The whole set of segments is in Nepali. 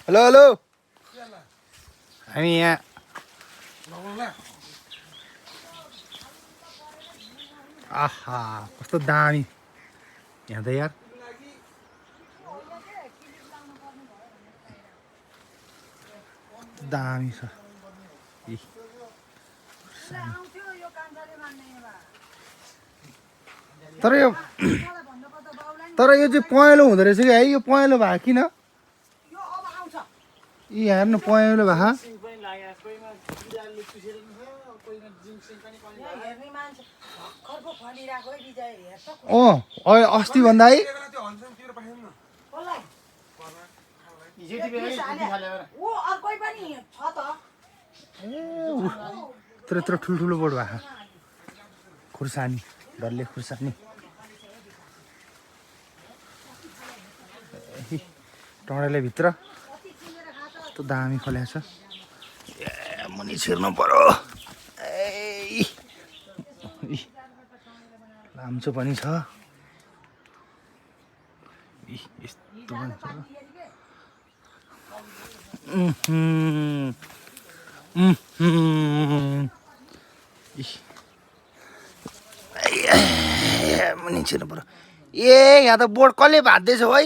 हेलो हेलो हामी यहाँ आहा कस्तो दामी यहाँ त यार दामी छ तर यो चाहिँ पहेँलो हुँदो रहेछ कि है यो पहेँलो भएको किन यी हेर्नु पहेँलो भएको अस्ति भन्दा है यत्रो ठुल्ठुलो बोर्ड भएको खुर्सानी डल्ले खुर्सानी टँडेले भित्र कस्तो दामी खोलेको छ ए मुनि छिर्नु पर्यो लाम्चो पनि छ यस्तो पनि छ मुनि छिर्नु पर्यो ए यहाँ त बोर्ड कसले भाँच्दैछ है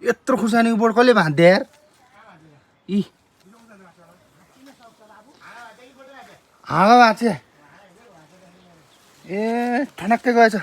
यत्रो खुर्सानीको बोर्ड कसले भाँच्दै यार हाँगा भाँचे ए ठनक्कै गएछ